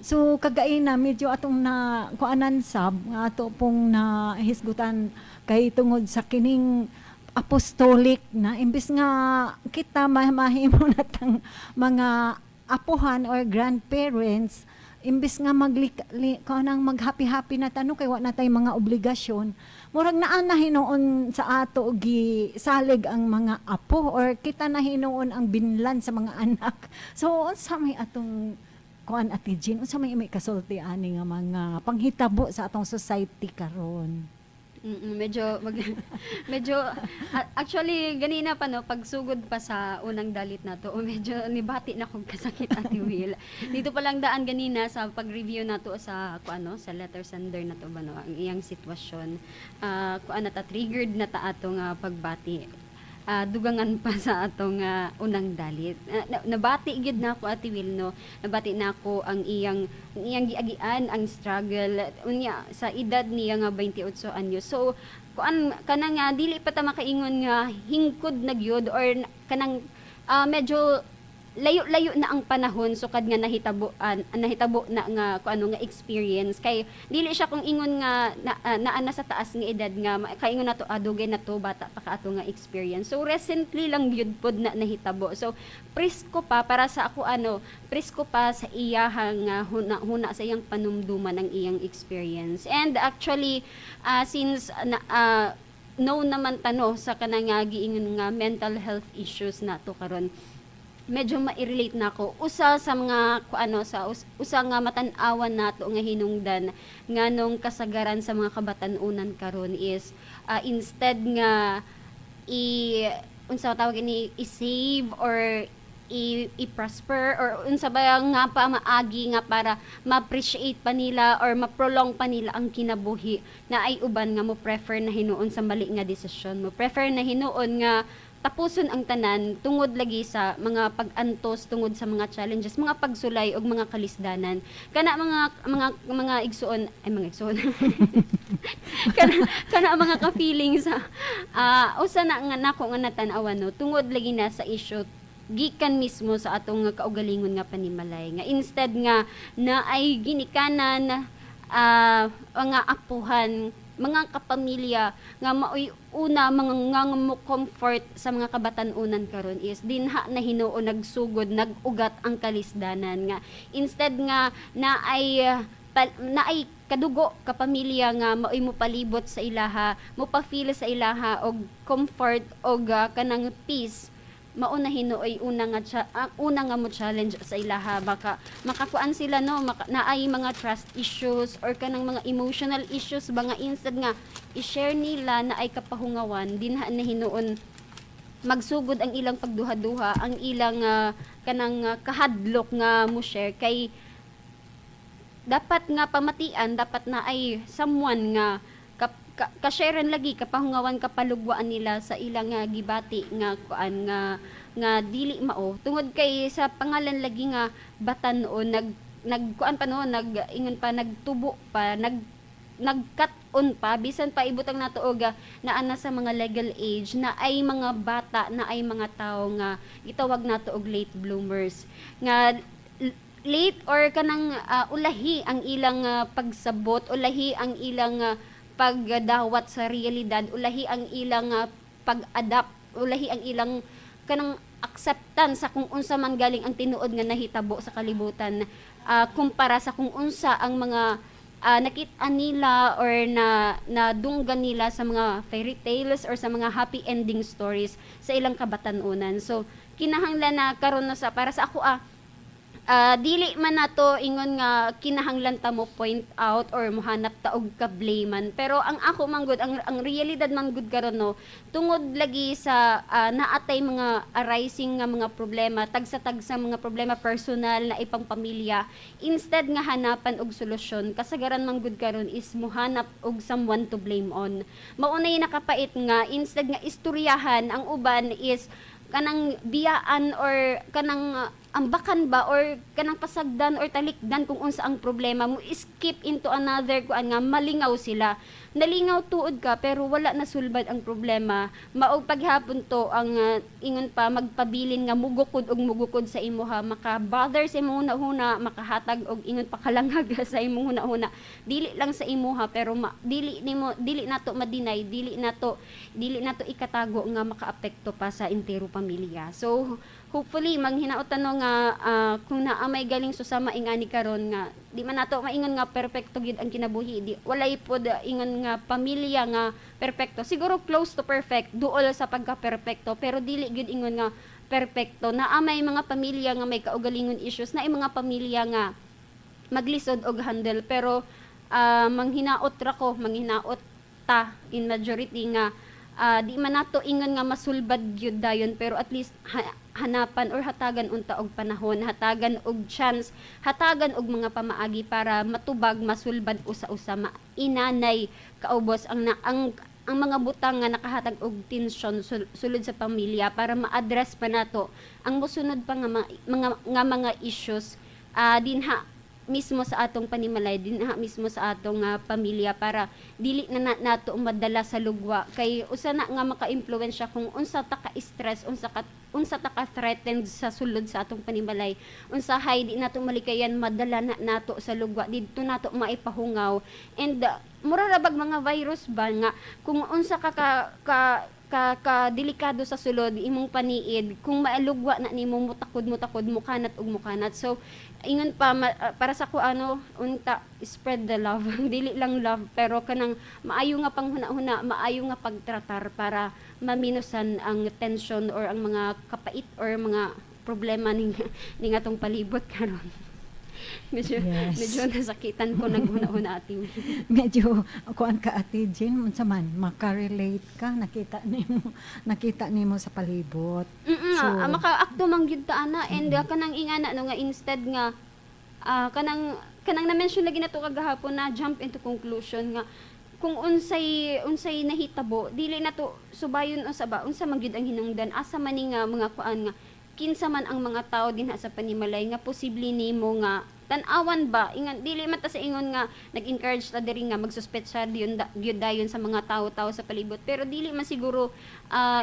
So kagaina medyo atong na kuanan sab nga ato pong na hisgutan kay tungod sa kining apostolic na imbes nga kita mahimo natang mga apuhan or grandparents, imbes nga magli kanang mag-happy happy na tano kay wa na tay mga obligasyon, murag naa na hinuon sa ato gi salig ang mga apo or kita na hinuon ang binlan sa mga anak. So unsa may atong kuan, Ate Jean, unsa may may kasulti ani nga mga panghitabo sa atong society karon? Medyo actually ganina pa no, pagsugod pa sa unang dalit na to, medyo nibati na kog kasakit, Ate Will. Dito pa lang daan ganina sa pag-review nato sa kuan no, sa letter sender na to ba no, ang iyang sitwasyon. Kuan na ta, triggered na ta ato nga pagbati. Dugangan pa sa atong unang dalit. Nabati gyud na ako, Ate Will, no. Nabati na ako ang iyang giagian, ang struggle unya sa edad niya nga 28 anyos. So kuan kana nga dili pa ta makaingon nga hingkod na gyud or kanang medyo layo-layo na ang panahon sukad nga nahitabo na nga kung ano nga experience, kay dili siya kung ingon nga naa na sa taas nga edad nga kaingon na to, dugay na to, bata pa ka ato nga experience. So recently lang gyud pod na nahitabo, so presko pa para sa ako ano, presko pa sa iyahang huna, huna sa iyang panumduman ang iyang experience. And actually since na known naman tano sa kanang nga giingon nga mental health issues na to karon, medyo ma-relate na ako. Usa sa mga ano sa usa nga matan-awan nato nga hinungdan nganong kasagaran sa mga kabatan-unan karon is instead nga i unsa tawag ini, i-save or i-prosper or unsa ba nga pa maagi nga para ma-appreciate pa nila or ma-prolong pa nila ang kinabuhi, na ay uban nga mo prefer na hinuon sa mali nga desisyon, mo prefer na hinuon nga tapuson ang tanan tungod lagi sa mga pag-antos, tungod sa mga challenges, mga pagsulay ug mga kalisdanan. Kana mga igsuon, ay mga igsuon, kana mga ka-feeling sa usa na nga nako nga natan-awan no, tungod lagi na sa issue gikan mismo sa atong nga kaugalingon nga panimalay nga instead nga na ay ginikanan, mga apuhan, mga kapamilya nga maoy una mga nga mo comfort sa mga kabatan-unan karon is dinha na hinuon nagsugod, nag-ugat ang kalisdanan nga instead nga na ay kadugo, kapamilya nga maoy mo palibot sa ilaha, mo pa-feel sa ilaha og comfort og kanang peace, mao na hinuoy una nga mo challenge sa ilaha. Baka makakuan sila no, naay mga trust issues or kanang mga emotional issues ba nga instead nga i-share nila na ay kapahungawan, dinha na hinuon magsugod ang ilang pagduha-duha, ang ilang kanang kahadlok nga mo share, kay dapat nga pamatian, dapat na ay someone nga ka-sharean lagi, kapahungawan, kapalugwaan nila sa ilang nga gibati nga kuan nga nga dili mao, tungod kay sa pangalan lagi nga batan-on, nag nagkuan pa no, nag ingon pa, nagtubo pa, nagkat-on pa. Bisan pa ibutang nato og naa na sa mga legal age, na ay mga bata, na ay mga tao nga gitawag nato og late bloomers, nga late or kanang ulahi ang ilang pagsabot, ulahi ang ilang pagdawat sa realidad, ulahi ang ilang pag-adapt, ulahi ang ilang kanang acceptance sa kung unsa man galing ang tinuod nga nahitabo sa kalibutan kumpara sa kung unsa ang mga nakit-an nila or na nadunggan nila sa mga fairy tales or sa mga happy ending stories sa ilang kabatan-unan. So kinahanglan na karon no, sa para sa ako dili man nato ingon nga kinahanglan ta mo point out or mohanap ta og kablaman, pero ang ako man gud, ang realidad man gud karon no, tungod lagi sa naatay mga arising nga mga problema, tagsa-tagsa mga problema personal na ipang pamilya, instead nga hanapan og solusyon, kasagaran man gud karon is mohanap og someone to blame on. Mao na nakapait nga instead nga istoryahan ang uban is kanang biyaan or kanang ambakan ba or kanang pasagdan or talikdan kung unsa ang problema mo, skip into another kuan nga malingaw sila. Nalingaw tuod ka pero wala na sulbad ang problema. Mao paghapon to ang ingon pa magpabilin nga mugukod og mugukod sa imuha, maka-bother sa imong hunahuna, makahatag og ingon pa kalangag sa imong hunahuna, dili lang sa imuha pero dili nimo, dili nato ma-deny, dili nato ikatago nga makaapekto pa sa entero pamilya. So hopefully manghinautan no nga kung naa may galing susama ingani karon nga di man nato maingon nga perpekto gyud ang kinabuhi, di walay pod ingon nga pamilya nga perpekto. Siguro close to perfect, duol sa pagka-perpekto, pero dili gyud ingon nga perpekto. Naa may mga pamilya nga may kaugalingon issues, na mga pamilya nga maglisod og handle, pero manghinaot ra ko, manghinaot ta in majority nga di man nato ingon nga masulbad gyud dayon, pero at least hanapan or hatagan unta og panahon, hatagan og chance, hatagan og mga pamaagi para matubag, masulbad usa-usa, mainanay kaubos ang na, ang mga butang nga nakahatag og tensyon sulod sa pamilya para ma-address pa nato ang mosunod pa nga mga issues dinha mismo sa atong panimalay, dinha mismo sa atong pamilya, para dili na nato madala sa lugwa, kay usa na nga maka-impluwensya kung unsa ta ka-stress, unsa ta ka threatened sa sulod sa atong panimalay, unsahay di nato malikayan, madala na nato sa lugwa, didto nato maipahungaw. And mura ra bag mga virus ba nga kung unsa ka delikado sa sulod imong paniid, kung maalugwa na nimo, mutakod mutakod, mukanat ug mukanat. So ingon pa para sa ko ano unta, spread the love. Dili lang love pero kanang maayo nga panghuna-huna, maayo nga pagtratar para maminusan ang tension or ang mga kapait or mga problema ning atong palibot karon. Medyo medyo nasakitan ko naghuna-huna, Ate. Medyo kuan ka, Ate Jean, unsa man maka-relate ka, nakita nimo sa palibot. So, maka-akto man gyud ta ana and kanang ingana no nga instead nga kanang na-mention lagi nato kagahapon na jump into conclusion nga kung unsay nahitabo, dili na to subayon usa ba, unsa man gyud ang hinungdan, asa man ni nga mga kuan nga kinsa man ang mga tao dinha sa panimalay nga posible nimo nga tan-awan ba. Ingan dili man ta sa ingon nga nag-encourage ta diri nga magsuspetsa gyud dayon sa mga tawo-tawo sa palibot, pero dili man siguro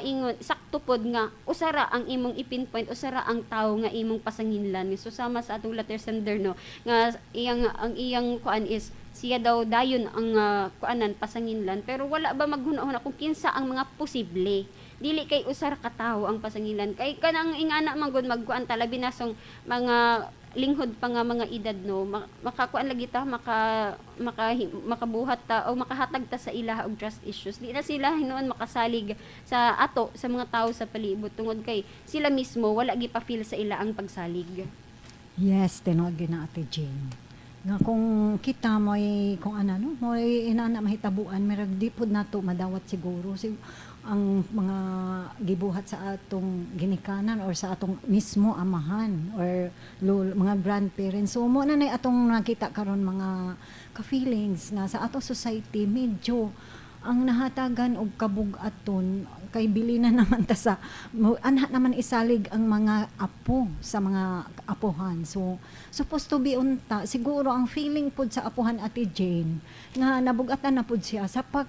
ingon sakto pod nga usara ang imong i-pinpoint, usara ang tawo nga imong pasanginlan. So sama sa atong letter sender no nga iyang ang iyang kuan is siya daw dayon ang kuanan, pasanginlan, pero wala ba maghuna-huna kung kinsa ang mga posible? Dili kay usara ka tawo ang pasangilan, kay kanang ingana man gud magkuan ta, labi na song mga linghod pa nga mga edad no, makakuan lagi ta, maka, maka makabuhat ta o makahatag ta sa ilaha og trust issues. Di na sila hinuon makasalig sa ato, sa mga tao sa palibot, tungod kay sila mismo wala gi pa-feel sa ila ang pagsalig. Yes, tinuod gyud na, Ate Jane. Nga kung kita mo'y kung ano no, mo'y inana mahitabuan, merag di pod nato madawat siguro si ang mga gibuhat sa atong ginikanan or sa atong mismo amahan or mga grandparents. So mo na nay atong nakita karon, mga ka-feelings, nga sa atong society medyo ang nahatagan og kabug-aton kay bili na naman ta sa anha naman isalig ang mga apo sa mga apuhan. So supposed to be unta siguro ang feeling pod sa apuhan, Ate Jane, nga nabugatan na pod siya sa pag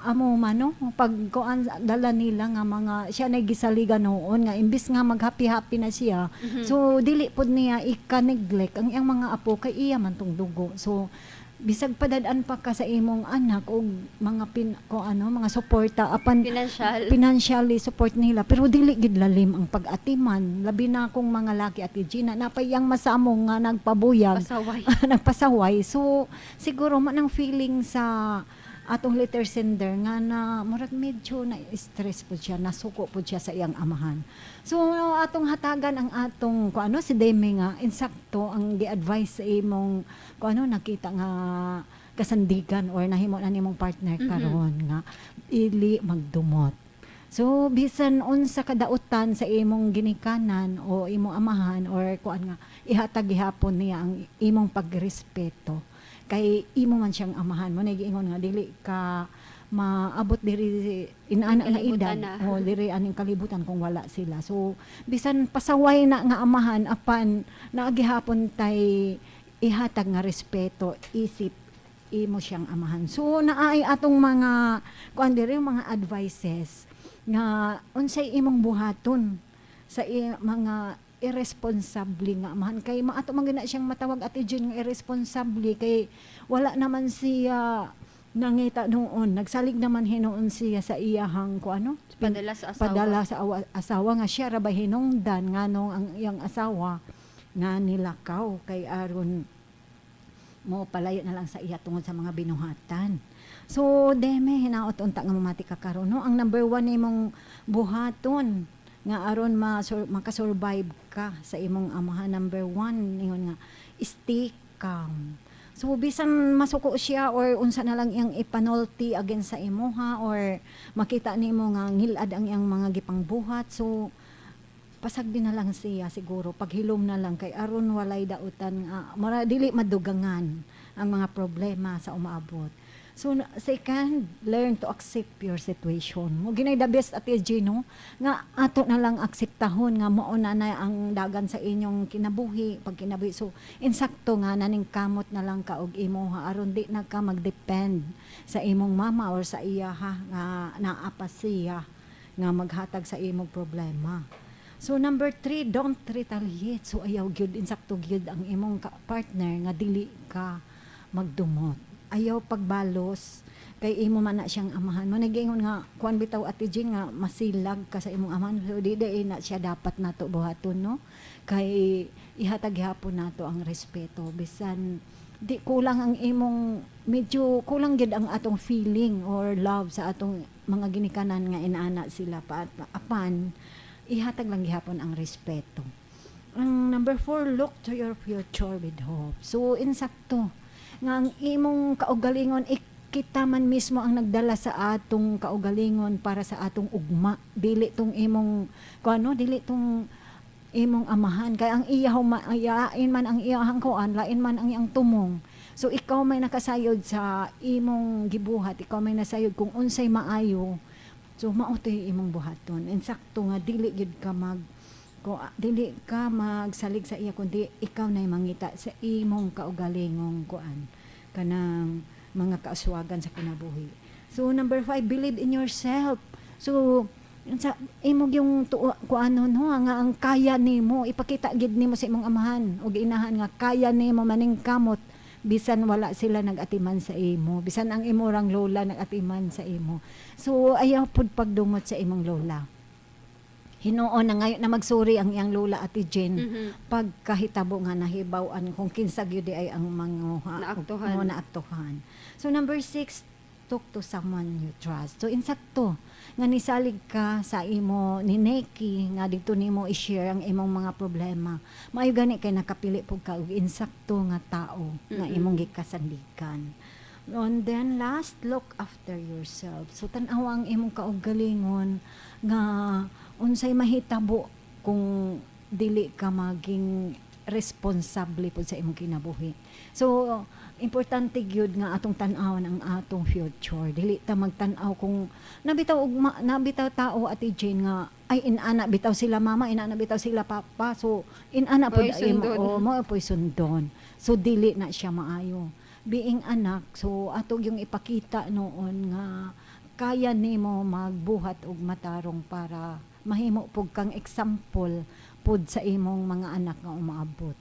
amo man no, pag kuan dala nila nga mga siya nay gisaligan noon nga imbis nga mag-happy happy na siya, so dili pod niya ika-neglect ang iyang mga apo kay iya man tong dugo. So bisag padad-an pa ka sa imong anak og mga pin ko ano mga suporta apan financial, financially support nila, pero dili gid lalim ang pag-atiman, labi na kung mga laki, Ate Gina, napayang masamong nga nagpabuyag, pasaway. Nagpasaway. So siguro man ang feeling sa atong letter sender nga na murag medyo na stress po siya, nasuko po siya sa iyang amahan. So atong hatagan ang atong kung ano si Demi nga insakto ang gi-advise sa imong kung ano nakita nga kasandigan or nahimo na nimong partner karon nga ili magdumot. So bisan unsa kadautan sa imong ginikanan o imong amahan or kuan nga ihatag gihapon niya ang imong pagrespeto kay imo man siyang amahan mo. Nagiingon nga dili ka Maabot diri inaana nga edad Kalibutan na. O diri aning kalibutan kung wala sila. So bisan pasaway na nga amahan, apan naa gihapon tay ihatag nga respeto isip imo siyang amahan. So naay atong mga kuan diri, mga advices nga unsay imong buhaton sa mga irresponsable nga amahan, kay maato man gina siyang matawag, Ate Jean, nga irresponsable kay wala naman siya nangita noon, nagsalig naman hinuon siya sa iyahang ko ano. Padala sa asawa. Padala sa asawa nga siya ra ba hinungdan nganong ang iyang asawa nga nilakaw kay aron mo palayo na lang sa iya tungod sa mga binuhatan. So, deme, hinaot unta nga mamati ka karon, no? Ang number one nimong buhaton nga aron ma makasurvive ka sa imong amahan, number one, ingon nga, stay calm. So, bisan masuko siya or unsa na lang iyang ipanulti against sa imuha or makita nimo nga ngilad ang iyang mga gipangbuhat, so pasagdi na lang siya siguro, paghilom na lang kay aron walay dautan nga mara dili madugangan ang mga problema sa umaabot. So second, learn to accept your situation. Mo ginay the best, Ate Gino, nga ato na lang akseptahon nga mao na na ang dagan sa inyong kinabuhi, pag kinabuhi. So insakto nga naning kamot na lang ka og imuha aron di na ka magdepend sa imong mama or sa iya ha nga naa pa siya nga maghatag sa imong problema. So number three, don't retaliate. So ayaw gyud, insakto gyud ang imong partner nga dili ka magdumot. Ayaw pagbalos kay imo man na siyang amahan. Mo nagingon nga kuan bitaw, Ate Jean, nga masilag ka sa imong amahan. So di di na siya dapat nato buhaton, no? Kay ihatag gihapon nato ang respeto bisan di kulang ang imong, medyo kulang gid ang atong feeling or love sa atong mga ginikanan nga inaana sila pa, apan ihatag lang gihapon ang respeto. Ang number four, look to your future with hope. So, insakto nga ang imong kaugalingon, kita man mismo ang nagdala sa atong kaugalingon para sa atong ugma. Dili tong imong, kuano, dili tong imong amahan. Kay ang iya lain man ang iyahang kuan, lain man ang iyang tumong. So ikaw may nakasayod sa imong gibuhat, ikaw may nasayod kung unsay maayo. So mao to yung imong buhaton. Insakto nga dili gyud ka mag ko dili ka magsalig sa iya kundi ikaw na mangita sa imong kaugalingong kuan kanang mga kaaswagan sa kinabuhi. So number five, believe in yourself. So sa imo yung kuano, no, nga ang kaya nimo, ipakita gid nimo sa imong amahan ug inahan nga kaya nimo maningkamot bisan wala sila nag-atiman sa imo, bisan ang imong lola nag-atiman sa imo. So ayaw pud pagdumot sa imong lola. Hinuon na ngayon na magsuri ang iyang lola, Ate Jen, pagkahitabo nga nahibaw-an kung kinsa gyud di ay ang manguha Naaktuhan. mo naaktuhan. So number six, talk to someone you trust. So insakto nga nisalig ka sa imo ni Neki nga dito nimo i-share ang imong mga problema. Maayo gani kay nakapili pud ka og insakto nga tao nga imong gikasandigan. And then last, look after yourself. So tan-awa ang imong kaugalingon nga unsay mahitabo kung dili ka maging responsable pud sa imong kinabuhi. So importante gyud nga atong tan-awon ang atong future. Dili ta magtan-aw kung nabitaw og nabitaw tao, Ate Jane, nga ay inana bitaw sila mama, inana bitaw sila papa. So inana pud Mo'y imo sundon. O mo po'y sundon. So dili na siya maayo. Being anak, so ato yung ipakita noon nga kaya nimo magbuhat og matarong para mahimo pug kang example pud sa imong mga anak nga umaabot.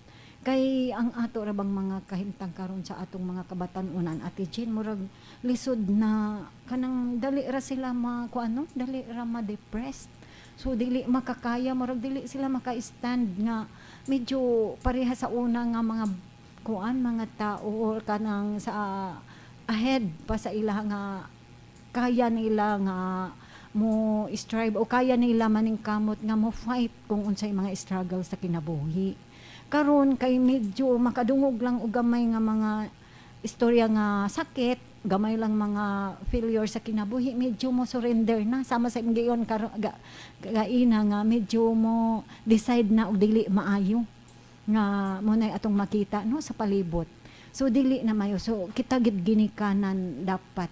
Kay ang ato ra bang mga kahimtang karon sa atong mga kabatan-unan, Ate Jean, murag lisod na kanang dali ra sila ma kuano, dali ra ma-depressed. So dili makakaya, murag dili sila maka-stand nga medyo pareha sa una nga mga kuan, mga tao or kanang sa ahead pa sa ila nga kaya nila nga mo strive o kaya nila maningkamot nga mo fight kung unsay mga struggle sa kinabuhi. Karon kay medyo makadungog lang og gamay nga mga istorya nga sakit, gamay lang mga failure sa kinabuhi, medyo mo surrender na sama sa imong giyon gaina nga medyo mo decide na og dili maayo nga mo na atong makita, no, sa palibot. So dili na mayo. So kita gid ginikanan dapat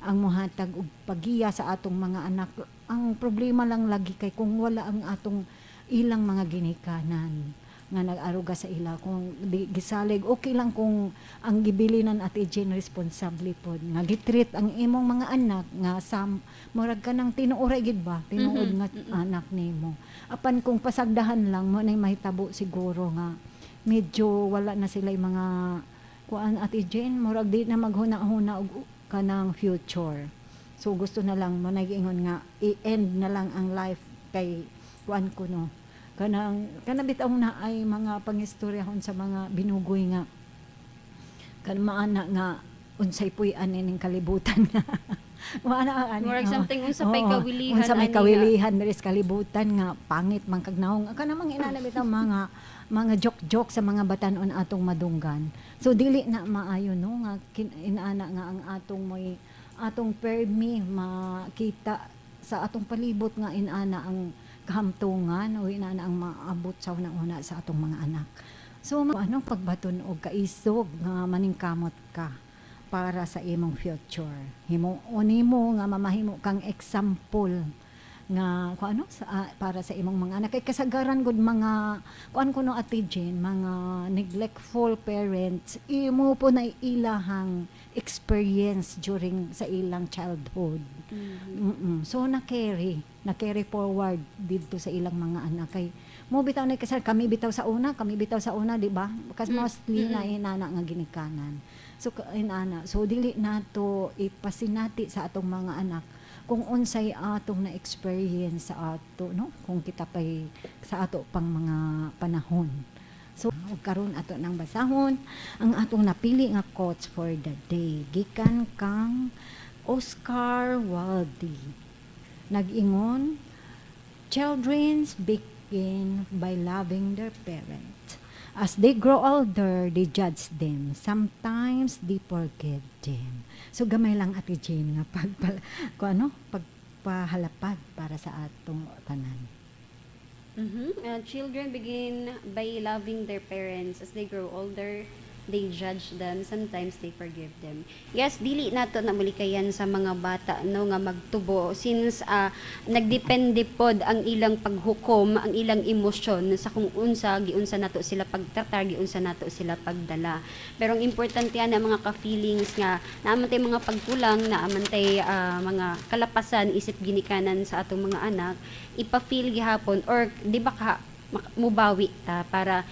Ang mohatag og pagiya sa atong mga anak. Ang problema lang lagi kay kung wala ang atong ilang mga ginikanan nga nag-aruga sa ila, kung di gisalig, okay lang kung ang gibilinan, Ate Jane, responsable pod nga gitreat ang imong mga anak nga sa murag ka ng tinuoray gid ba, tinuod nga anak nimo. Apan kung pasagdahan lang mo nay mahitabo, siguro nga medyo wala na sila yung mga kuan, Ate Jane, murag di na maghuna-huna og kanang future. So gusto na lang mo nagiingon nga i-end na lang ang life kay kuan kuno, kanang kanang bitaw na ay mga pangistoryahon sa mga binugoy nga kan maana nga unsay puy-an ining kalibutan nga maana ani. Murag something unsa pay kawilihan unsa may ani nga. Kawilihan diri sa kalibutan nga pangit man kag naong, kanang mga inana bitaw, mga joke-joke sa mga batan-on atong madunggan. So dili na maayo, no, nga inana nga ang atong may atong permi makita sa atong palibot nga inana ang kahamtungan o inana ang maabot sa una-una sa atong mga anak. So anong pagbaton og kaisog nga maningkamot ka para sa imong future. Himo nimo nga mamahimo kang example nga kung ano sa, para sa imong mga anak, kay kasagaran gud mga kuan kuno, Ate Jane, mga neglectful parents, imo po na ilahang experience during sa ilang childhood. So na-carry forward didto sa ilang mga anak, kay mo bitaw na kasar kami bitaw sa una, di ba? Kasi mostly na inana nga ginikanan. So inana, so dili nato ipasinati sa atong mga anak kung unsay atong na experience sa ato, no, kung kita pay sa ato pang mga panahon. So ug karon ato nang basahon ang atong napili nga quotes for the day gikan kang Oscar Wilde. Nag-ingon, "Children begin by loving their parents. As they grow older, they judge them. Sometimes they forgive them." So gamay lang, Ate Jane, nga pag kung ano, pagpahalapag para sa atong tanan. Children begin by loving their parents. As they grow older, they judge them. Sometimes they forgive them. Yes, dili nato na mulikayan sa mga bata, no, nga magtubo since nagdepende pod ang ilang paghukom, ang ilang emosyon sa kung unsa giunsa nato sila pagtratar, giunsa nato sila pagdala. Pero ang importante yan mga ka-feelings nga naa man tay mga pagkulang, naa man tay mga kalapasan isip ginikanan sa atong mga anak, ipa-feel gihapon or di ba ka mubawi ta para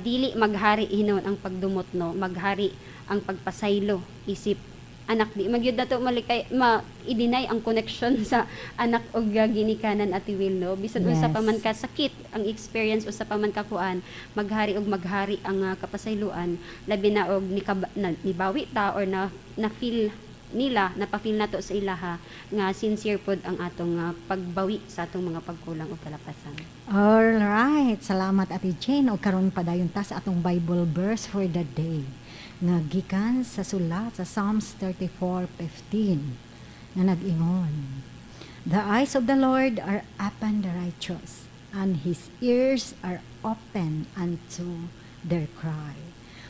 dili maghari hinuon ang pagdumot, no, maghari ang pagpasaylo isip anak. Di magyud nato malikay ma i-deny ang connection sa anak og ginikanan, Ate Will, no, bisan unsa pa man ka sakit ang experience, usa pa man ka kuan, maghari og maghari ang kapasayloan, labi na og ni nibawi ta or na na feel nila, napa-feel nato sa ilaha nga sincere pod ang atong pagbawi sa atong mga pagkulang o kalapasan. All right, salamat, Ate Jane. O karon padayon ta sa atong Bible verse for the day nga gikan sa sulat sa Psalms 34:15 nga nag-ingon, "The eyes of the Lord are upon the righteous, and his ears are open unto their cry."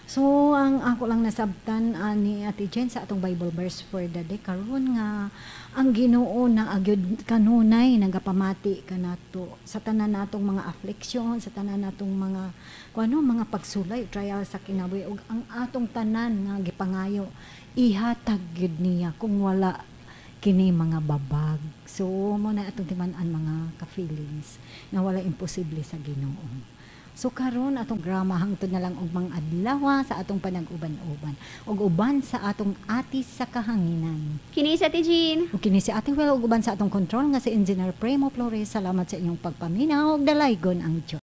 So, ang ako lang nasabtan ani, Ate Jen, sa atong Bible verse for the day karon nga ang Ginoo na agyud kanunay nagapamati kanato sa tanan natong mga affliction, sa tanan natong mga kuano, mga pagsulay, trial sa kinabuhi, ug ang atong tanan nga gipangayo ihatag gyud niya kung wala kini mga babag. So mo na atong timan-an, mga ka-feelings, nga wala imposible sa Ginoo. So karon atong grama hangtod na lang og mga adlaw sa atong panag-uban-uban ug uban sa atong ati sa kahanginan. Kini sa Ate Jean. Ug kini si Ate Will ug uban sa atong control nga si Engineer Premo Flores. Salamat sa inyong pagpaminaw ug dalaygon ang Dios.